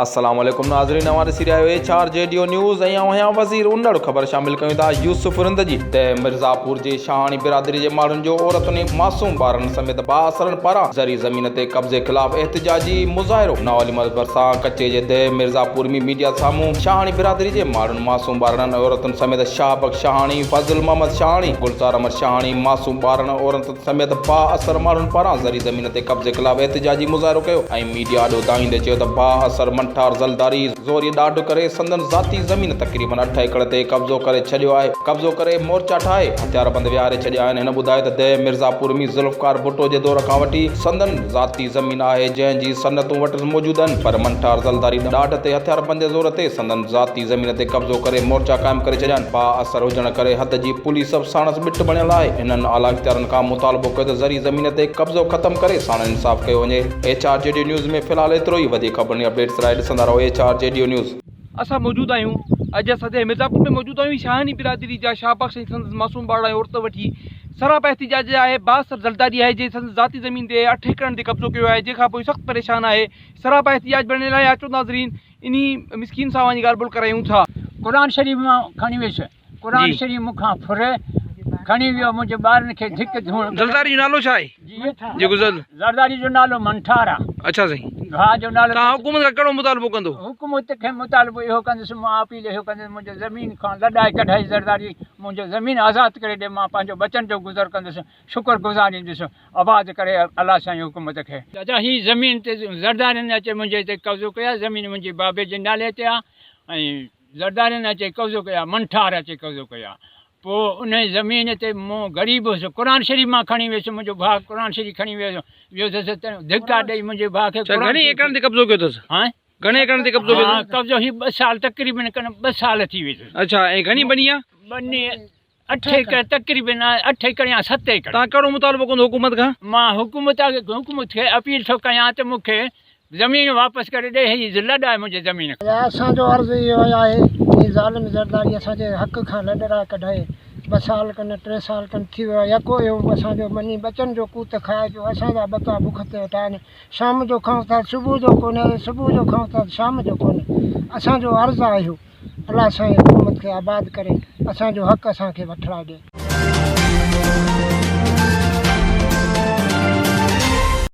السلام عليڪم ناظرين اوهان ڏسي رهيا آهيو H R G D O news ۽ آئون آهيان وزير انڙ خبر شامل ڪيون ٿا يوسف رند جي ته مرزاپور جي شاهاڻي برادري جي ماڻهن جو عورتن ۽ معصوم ٻارن سميت بااثرن پاران زرعي زمين تي قبضي خلاف احتجاجي مظاهرو ناولي مرز ڀرسان ڪچي جي ديهه مرزاپور ۾ ميڊيا سامهون شاهاڻي برادري جي ماڻهن معصوم ٻارڙن ۽ عورتن سميت شاهه بخش شاهاڻي فضل محمد شاهاڻي گلزار احمد شاهاڻي معصوم ٻارڙن ۽ عورتن سميت بااثر ماڻهن پاران زرعي زمين تي قبضي خلاف احتجاجي مظاهرو ڪيو ۽ ميڊيا آڏو دانهيندي چيو ته بااثر منٺار زلداري زوري ڏاڍ ڪري سندن ذاتي زمين تقريبن اٺ ايڪڙ تي قبضو ڪري ڇڏيو آهي قبضو ڪري مورچا ٺاهي هٿياربند ويهاري ڇڏيا آهن هن ٻڌايو ته ديهه مرزاپور ۾ ذوالفقار ڀٽو جي دور کان وٺي سندن ذاتي زمين آهي جنهن جي سندون وٽس موجود آهن پر منٺار زلداري ڏاڍ تي هٿياربند جي زور تي سندن ذاتي زمين تي قبضو ڪري مورچا قائم ڪري ڇڏيا آهن بااثر هجڻ ڪري حد جي پوليس به ساڻس ٻٽ بڻيل آهي. هنن اعليٰ اختيارن کان مطالبو ڪيو ته زرعي زمين تي قبضو ختم ڪري ساڻن انصاف ڪيو وڃي. H R G D news ۾ في الحال ايترو ئي وڌيڪ خبرن ۽ اپڊيٽس لاء ڏسندا رهو H R G D news. اسان موجود آهيون اڄ اسان ديهه مرزاپور ۾ موجود آهيون شاهاڻي برادري جا شاهه بخش ۽ سندس معصوم ٻارڙا ۽ عورت وٺي سراپا احتجاج آهي بااثر زرداري آهي جنهن سندس ذاتي زمين تي اٺ ايڪڙن تي قبضو ڪيو آهي جنهن کان پوء سخت پريشان آهي سراپا احتجاج بڻيل آهي اچو ناظرين انهي مسڪين سان وڃي ڳالهه ٻولهه ڪرايون ٿا. قرآن شريف مان کڻي ويس. قرآن شريف مون کان ڦري کڻي ويو منهنجي ٻارن کي ڌڪ ڌوڻ. زرداري جو نالو ڇا آهي؟ جيڪو زل. زرداري جو نالو منٺار آ. اڇا سائين. ڀاء جو نالو. توهان حڪومت کان ڪهڙو مطالبو ڪندو؟ حڪومت کي مطالبو اهو ڪندس مان اپيل اهو ڪندس منهنجو زمين کان لڏائي ڪڍائي زرداري منهنجو زمين آزاد ڪري ڏي مان پنهنجو ٻچن جو گذر ڪندس شڪر گذاريندس آباد ڪري الله سائين حڪومت کي. چاچا هي زمين تي زردارين اچي منهنجي تي قبضو ڪيو آ زمين منهنجي بابي جي نالي تي آ ۽ زردارين اچي قبضو ڪيو آ، منٺار اچي قبضو ڪيو آ. پوء انهيء زمين تي مون غريب هوس، قرآن شريف مان کڻي ويس، منهنجو ڀاء قرآن شريف کڻي ويو، ويو اٿس ته ڌڪا ڏئي منهنجي ڀاء کي ڇا قرآن گهڻي شريف ايڪڙن تي قبضو ڪيو اٿس؟ هان؟ گهڻي ايڪڙن تي قبضو ڪيو ها اٿس؟ قبضو هي ٻه سال تقريبن ڪن ٻه سال ٿي ويس. اڇا ۽ گهڻي ٻني آ؟ ٻني اٺ ايڪڙ تقريبن اٺ ايڪڙ يا ست ايڪڙ. توهان ڪهڙو مطالبو ڪندو حڪومت کان؟ مان حڪومت حڪومت کي اپيل ٿو ڪيان ته مون کي زمين واپس ڪري ڏي هي لڏ آهي منهنجي زمين کان. اسان جو عرض اهو آهي هي ظالم زرداري اسان جي حق کان لڏرائي ڪڍائي ٻه سال کن ٽي سال کن ٿي ويو آهي يڪو اهو اسان جو ٻني ٻچن جو قوت کائي پيو اسان جا ٻچا بک تي ويٺا آهن شام جو کائون ٿا صبح جو ڪونهي صبح جو کائون ٿا شام جو ڪونهي اسان جو عرض آهي اهو الله سائين حڪومت کي آباد ڪري اسان جو حق اسان کي وٺرائي ڏي.